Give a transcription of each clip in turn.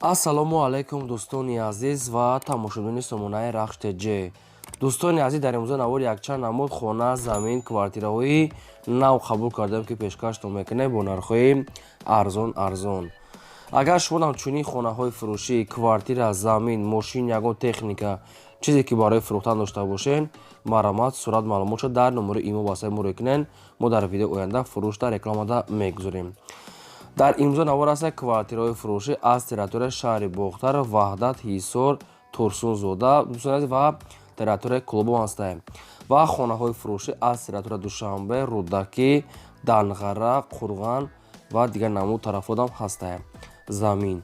Ассалому алайкум, дӯстони азиз ва тамошобинони сомонаи Рахш ТЖ. Дӯстони азиз, дар имрӯза навори якчанд намуд хона, замин, квартираҳои нав қабул кардем, ки пешкаштон мекунем бо нархҳои арзон арзон. Агар шумо ҳам чунин хонаҳои фурӯшӣ, квартира, замин, мошин, ягон техника, чизе ки барои фурӯхтан дошта бошед, марҳамат, сурат, маълумотшо дар номери имо васаи мо рӯй кунед. Мо дар видеои оянда фурӯшда, рекламада мегузорем. Дар имрӯза навор аст квартираҳои фурӯшӣ аз территорияи шаҳри Бохтар, Ваҳдат, Ҳисор, Турсунзода, дӯстони азиз, ва территорияи Кӯлобом ҳастаем ва хонаҳои фурӯшӣ аз территорияи Душанбе, Рӯдакӣ, Данғара, Қурған ва дигар намуд тарафҳодам ҳастаем замин.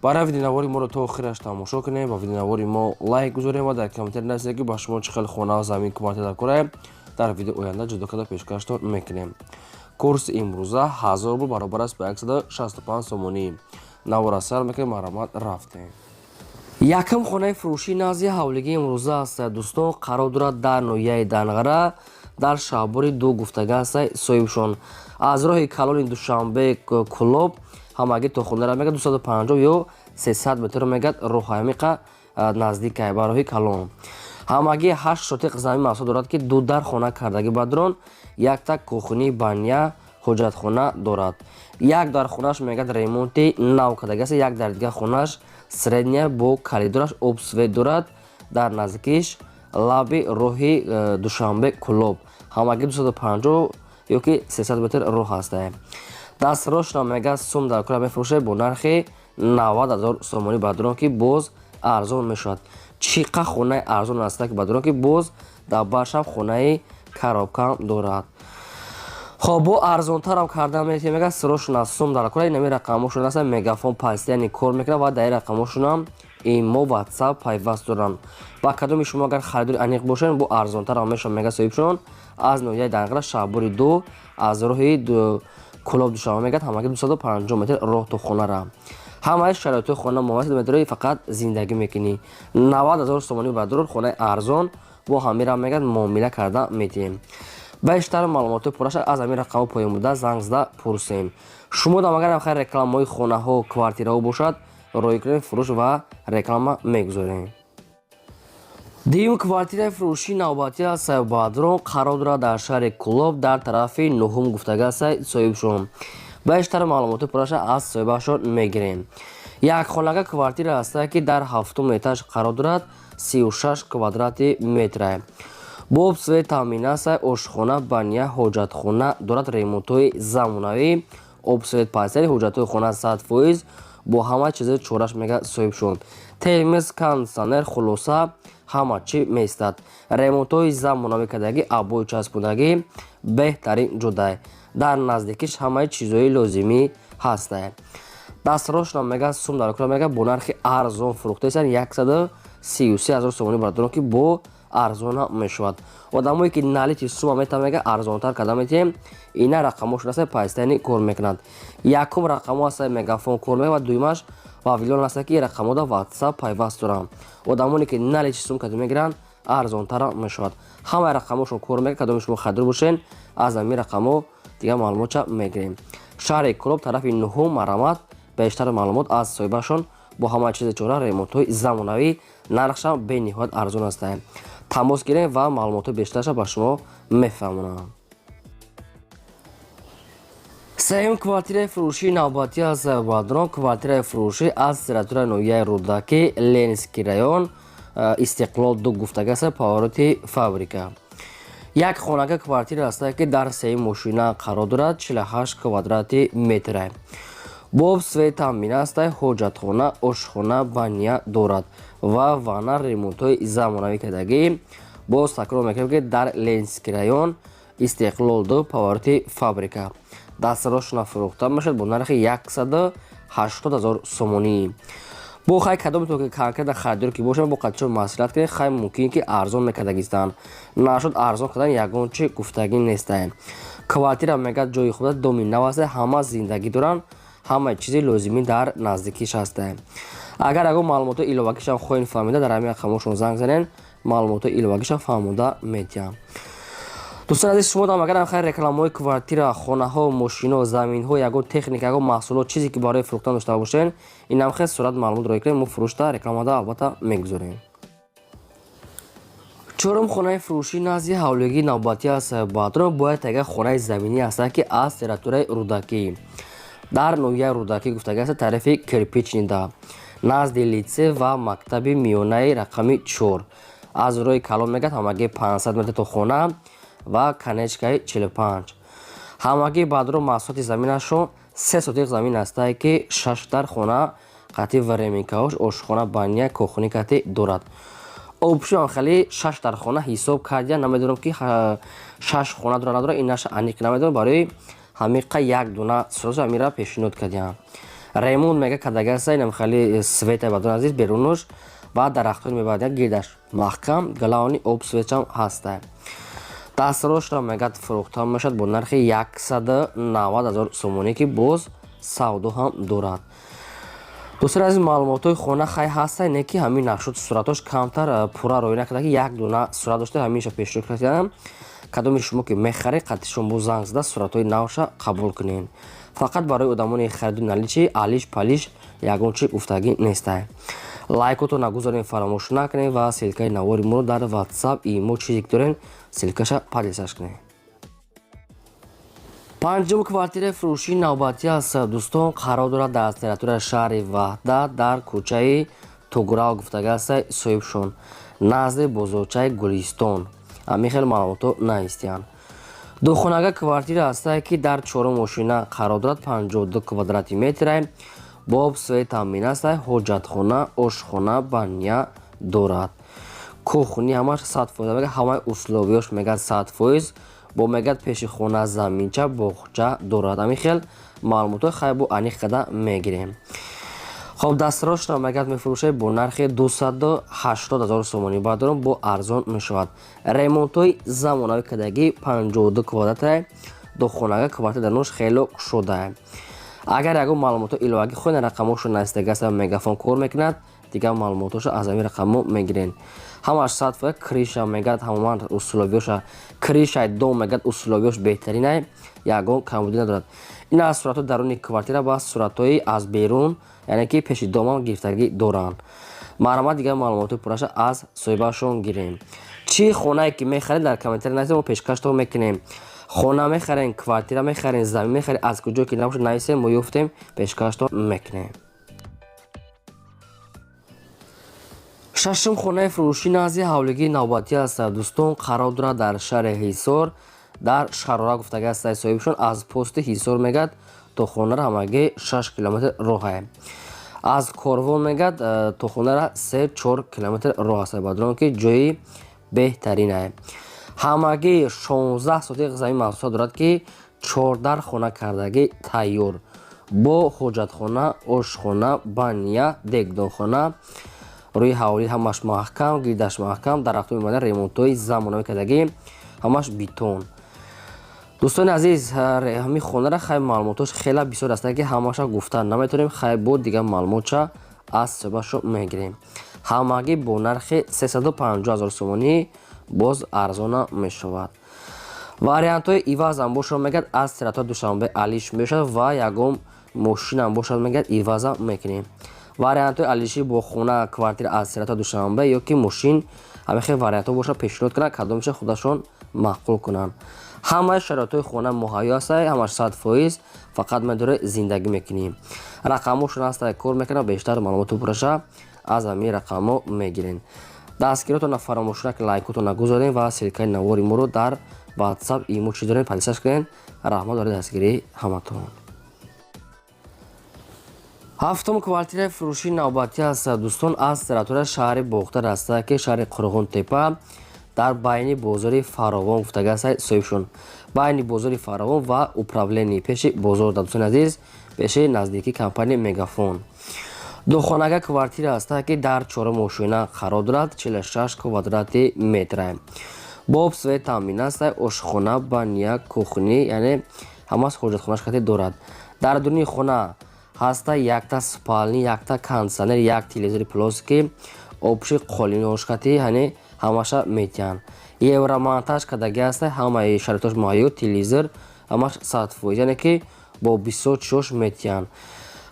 Барои видеонавори моро то охираш тамошо кунем, ба видеонавори мо лайк гузорем ва дар комментарий нависед, ки ба шумо чӣ хел хона, замин, квартира дар кораем. Дар видео оянда ҷудо карда пешкаштон мекунем. Курси имрӯза 1000 рубл баробар аст ба 165 сомонӣ. Навора сар мекунем, марҳамат, рафтем. Якум хонаи фурӯшии назди ҳавлигии имрӯза аст, дӯстон, қарор дорад дар ноҳияи Данғара, дар Шаҳбори ду гуфтага аст соҳибшон. Аз роҳи калони Душанбе Кӯлоб ҳамагӣ то хонара мегӯяд 250 ё 300 метр мегӯяд роҳ ҳамиқа наздикай ба роҳи калон. Ҳамагӣ 8 сотиқ замин маҳсул дорад, ки ду дар хона кардагӣ бадрон, якта кухни, баня, ҳоҷатхона дорад. Як дар хонаш мегӯяд ремонти нав кардагӣ аст, як дар дигар хонаш средняя бо коридораш, об, свет дорад. Дар наздикиш лаби роҳи Душанбе Кӯлоб ҳамагӣ 250 ё ки 300 метр роҳ ҳастае. Дастрошро мегӯяд сум дар кора мефурӯшад бо нархи 90 ҳазор сомонӣ, бадрон, ки боз арзон мешавад. Чӣ қа хонаи арзон аста, ки бадрон, ки боз дар баршам хонаи коробкам дорад. Хоб, бо арзонтарам карда метавонем, мегӯяд сирошона сум дар кора. Инами рақамошон аст, Мегафон постоянно кор мекунад ва дар ин рақамошонам имо, Ватсап пайваст доранд. Ба кадоми шумо агар харидори аниқ бошед, бо арзонтарам мешавад, мегӯяд соҳибшон. Аз ноҳияи Данғара, Шаҳбори ду, аз роҳи Кӯлоб Душанбе мегӯяд ҳамагӣ 250 метр роҳ то хонара. Ҳамаи шароитҳои хона мувофиқ, метрои фақат зиндагӣ мекунӣ. 90 ҳазор сомонӣ бадрор, хонаи арзон, бо ҳамира мегӯяд муомила карда метиҳем. Бештар маълумотҳои пурраша аз ҳамин рақамҳо поён буда занг зада пурсем. Шумо дам агар хайр рекламаҳои хонаҳо, квартираҳо бошад, рӯй кунем, фурӯш ва реклама мегузорем. Дуюм квартираи фурӯшии навбатӣ аст, бадрон, қарор дорад дар шаҳри Кӯлоб, дар тарафи нуҳум гуфтага аст соҳибшон. Бештар маълумотҳои пурраша аз соҳибашон мегирем. Як хонага квартира аста, ки дар ҳафтум этаж қарор дорад, 36 квадрати метра, бо об, свет таъмин аст, ошхона, баня, ҳоҷатхона дорад, ремонтҳои замонавӣ, об, свет пайсари, ҳуҷҷатҳои хона 100%, бо ҳама чизи чораш, мегӯяд соҳибшон. Термоз, кондитсионер, хулоса, ҳама чӣ меистад. Ремонтҳои замонавӣ кардагӣ, обои часпондагӣ, беҳтарин ҷодай. Дар наздикиш ҳамаи чизҳои лозимӣ ҳастае. Дастрошона мегӯяд сум дар кора, мегӯяд бо нархи арзон фурӯхтаистанд, 133 ҳазор сомонӣ, бардорон, ки бо арзона мешавад. Одамое ки наличный сума метавон, мегӯяд арзонтар карда метиҳем. Ина рақамошон аста, постоянно кор мекунанд. Якум рақамо аста, Мегафон кор мекунад ва дуюмаш Вавилон аста, ки рақамода Ватсап пайваст доранд. Одамоне ки наличный сум карда мегиранд, арзонтар мешавад. Ҳамаи рақамошон кор мекунад. Кадоми шумо харидор бошед, аз ҳамин рақамо дигар маълумотша мегирем. Шаҳри Кӯлоб, тарафи нуҳум, марҳамат, бештар маълумот аз соҳибашон, бо ҳамаи чизи чора, ремонтҳои замонавӣ, нархшам бениҳоят арзон астае. Тамос гирем ва маълумотҳои бештарша ба шумо мефаҳмонам. Сеюм квартираи фурӯшии навбатӣ аз бадрон, квартираи фурӯшӣ аз территорияи ноҳияи Рӯдакӣ, Ленинский район, Истиқлол ду гуфтага аст, повороти фабрика. Як хонага квартира аст, ки дар сеюм мошина қарор дорад, 48 квадрати метра, бо об, свет таъмин аст, ҳоҷатхона, ошхона, баня дорад ва ванна, ремонтҳои замонавӣ кардагӣ. Боз такрор мекунем, ки дар Ленинский район, Истиқлол ду, повороти фабрика. Дастрошона фурӯхта мешавад бо нархи 180 ҳазор сомонӣ. Бо хай кадомето ки конкретно харидор ки бошанд, бо қадчо маслиҳат кунед. Хай, мумкин ки арзон мекардагистанд, нашуд арзон кардан, ягон чи гуфтагӣ нестаем. Квартира мегӯяд ҷои худа, доми нав аст, ҳама зиндагӣ доранд, ҳамаи чизи лозимӣ дар наздикиш ҳастаем. Агар ягон маълумотҳои иловагишам хоҳед фаҳмида, дар ҳамин рақамошон занг занед, маълумотҳои иловагиша фаҳмода метиҳам. Дӯстон азиз, шумо дам агар хайр рекламаҳои квартира, хонаҳо, мошино, заминҳо, ягон техника, ягон маҳсулот, чизе ки барои фурӯхтан дошта бошед, инам хел сурат маълумот роӣ кунед, мо фурӯшта рекламада албатта мегузорем. Чорум хонаи фурӯшӣ назди ҳавлигии навбатӣ аст. Баъдро бояд агар хонаи заминӣ ҳастанд, ки аз территорияи Рӯдакӣ, дар ноҳияи Рӯдакӣ гуфтагӣ аст, тарафи Кирпичнида, назди литсей ва мактаби миёнаи рақами 4, аз роҳи калон мегӯяд, ҳамагӣ 500 метр то хона ва конечкаи 45. Ҳамагӣ баъдро масоҳати заминашон 3 сотих замин ҳастае, ки шаш дар хона қатъи временкаош, ошхона, баня, кухни кати дорад. Общем, хеле шаш дар хона ҳисоб кардия, намедонам, ки шаш хона дора, надора, инаша аниқ намедонам. Барои ҳамиқа як дуна соза амира пешниҳод кардиям. Ремонт мега кардагиаста, инам хеле света, бадон азиз, берунуш ва дарахтони мебард, гирдаш маҳкам, главный об, светчам ҳаста. Дастрошро мегӯяд, фурӯхта мешавад бо нархи 190 000 сомонӣ, ки боз савдо ҳам дорад. Дӯстони азиз, маълумотҳои хона хай ҳаста, не ки ҳамин нақшот, суратҳош камтар пурра роӣ накарда, ки як дуна сурат дошта, ҳаминша пешниҳод кардам. Кадоми шумо ки мехаред, қатъишон бо занг зада, суратҳои навша қабул кунед. Фақат барои одамони хариду наличи, алиш палиш ягон чи гуфтагӣ нестай. Лайкотон нагузорем, фаромӯш накунед ва ссылкаи навори моро дар Ватсап, имо, чизе ки дорем, ссылкаша поделиться кунед. Панҷум квартираи фурӯшии навбатӣ аст, дӯстон, қарор дорад дар территорияи шаҳри Ваҳдат, дар кӯчаи Туграл гуфтага аст соҳибшон, назди бозорчаи Гулистон. Ҳамин хел маълумотҳо наистиянд. Духонага квартира ҳастае, ки дар чорум мошина қарор дорад, 52 квадрати метре, бо об, свет таъмин аст, ҳоҷатхона, ошхона, баня дорад, кухни ҳамаш 100%, мега, ҳамаи условиёш мегӯяд 100%. Бо мегӯяд, пеши хона заминча, боғча дорад. Ҳамин хел маълумотҳои хай бо аниқ карда мегирем. Хоб, дастрошро мегӯяд, мефурӯшед бо нархи 280 000 сомонӣ. Бардорам, бо арзон мешавад. Ремонтҳои замонавӣ кардагӣ, 52 квадрата, духонага квартира, дар нуш хело кушодаа. Агар ягон маълумотҳо иловагӣ хоҳед, рақамҳошо наистагаста, Мегафон кор мекунад, дигар маълумотҳошо аз ҳамин рақамҳо мегирен. Ҳамаш 100%. Крыша мегӯяд, ҳамоман условиёша, крышаи дом мегӯяд, условиёш беҳтаринай, ягон камбудӣ надорад. Ин аз суратҳои даруни квартира ба суратҳои аз берун, яъне ки пеши домам гирифтагӣ доранд. Марҳамат, дигар маълумотҳои пурраша аз соҳибашон гирем. Чӣ хонае ки мехаред, дар комментария нависед, мо пешкаштон мекунем. Хона мехарем, квартира мехарем, замин мехарем, аз куҷо ки набошад, нависем, мо ёфтем, пешкаштон мекунем. Шашум хонаи фурӯшӣ назди ҳавлигии навбатӣ аст, дӯстон, қарор дорад дар шаҳри Ҳисор, дар Шарора гуфтага аст соҳибшон. Аз пости Ҳисор мегӯяд, то хонара ҳамагӣ 6 километр роҳае, аз Корвон мегӯяд, то хонара 3-4 километр роҳ аст. Бадрон, ки ҷои беҳтаринае. Ҳамагӣ 16 сотиқ замин масоҳат дорад, ки чордар хона кардагӣ тайёр, бо ҳоҷатхона, ошхона, баня, дегдонхона. Рӯи ҳавлӣ ҳамаш маҳкам, гирдаш маҳкам, дарахтҳои мемонда, ремонтҳои замонавӣ кардагӣ, ҳамаш бетон. Дӯстони азиз, ҳамин хонара хай маълумотҳош хеле бисёр аст, ки ҳамаша гуфта наметавонем. Хай, бо дигар маълумотша аз соҳибашо мегирем. Ҳамагӣ бо нархи 350 ҳазор сомонӣ, боз арзона мешавад. Вариантҳои ивазам бошад, мегӯяд, аз территорияи Душанбе алиш мешавад ва ягон мошинам бошад, мегӯяд, ивазам мекунем. Вариантҳои алишӣ бо хона, квартира аз территорияи Душанбе ё ки мошин, ҳамин хел вариантҳо бошад, пешниҳод кунанд, кадомеша худашон маъқул кунанд. Ҳамаи шароитҳои хона муҳайё аст, ҳамаш 100%, фақат медоре зиндагӣ мекунем. Рақамҳошон ҳаста, кор мекунад, бештар маълумоти пурраша аз ҳамин рақамҳо мегирем. Дастгиротонро фаромӯш накунед, лайкотонро гузорем ва ссылкаи навори моро дар Ватсап, имо, чӣ дорем, поделиться кунед. Раҳмат барои дастгирии ҳаматон. Ҳафтум квартираи фурӯшии навбатӣ аст, дӯстон, аз территорияи шаҳри Бохтар аст, ки шаҳри Қурғонтепа, дар байни бозори Фаровон гуфтага аст соҳибшон, байни бозори Фаровон ва управление, пеши бозор да, дӯстони азиз, пеши наздикии компания Мегафон. Духонага квартира аст, ки дар чорум ошёна қарор дорад, 46 квадрати метра, бо об, свет таъмин аст, ошхона, баня, кухни, яъне ҳамаш ҳоҷатхонаш кате дорад. Дар дуни хона ҳаста якта спальни, якта кондиционер, як телевизори плоский, общий қолиношкати, яъне ҳамаша метиҳанд. Евромонтаж кардаги аста, ҳамаи шароитош муҳайё, телевизор ҳамаш 100%, яъне ки бо бисёр чизош метиҳанд.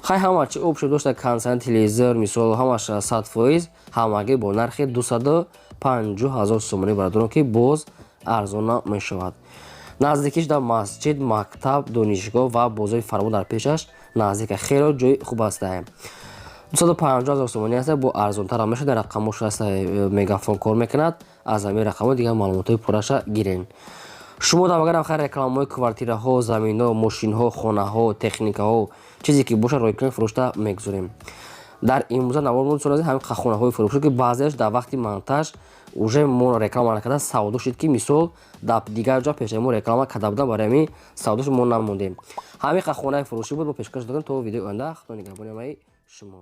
Хай, ҳама чи общем дошта, кондиционер, телевизор, мисол, ҳамаш 100%, ҳамагӣ бо нархи 250 000 сомонӣ, бародарон, ки боз арзона мешавад. Наздикиш дар масҷид, мактаб, донишгоҳ ва бозори Фарбо дар пешаш наздика, хело ҷои хуб аста. 250 000 сомонӣ аста, бо арзонтар мешавад. Дар рақамош аста, Мегафон кор мекунад. Аз ҳамин рақамҳо дигар маълумотҳои пурраша гирен. Шумо дар агарам хайр рекламаҳои квартираҳо, заминҳо, мошинҳо, хонаҳо, техникаҳо, чизе ки бошад, ройгон фурӯшта мегузорем. Дар имрӯза навор мо ҳамин хонаҳои фурӯшӣ, ки баъзеаш дар вақти монтаж уже мо реклама накарда савдо шуд, ки мисол дар дигар ҷо пешаи мо реклама карда будам, барои ҳамин савдош мо намондем. Ҳамин хонаи фурӯшӣ буд, мо пешкаш додем. То видеои оянда, худо нигаҳбони ҳамаи шумо.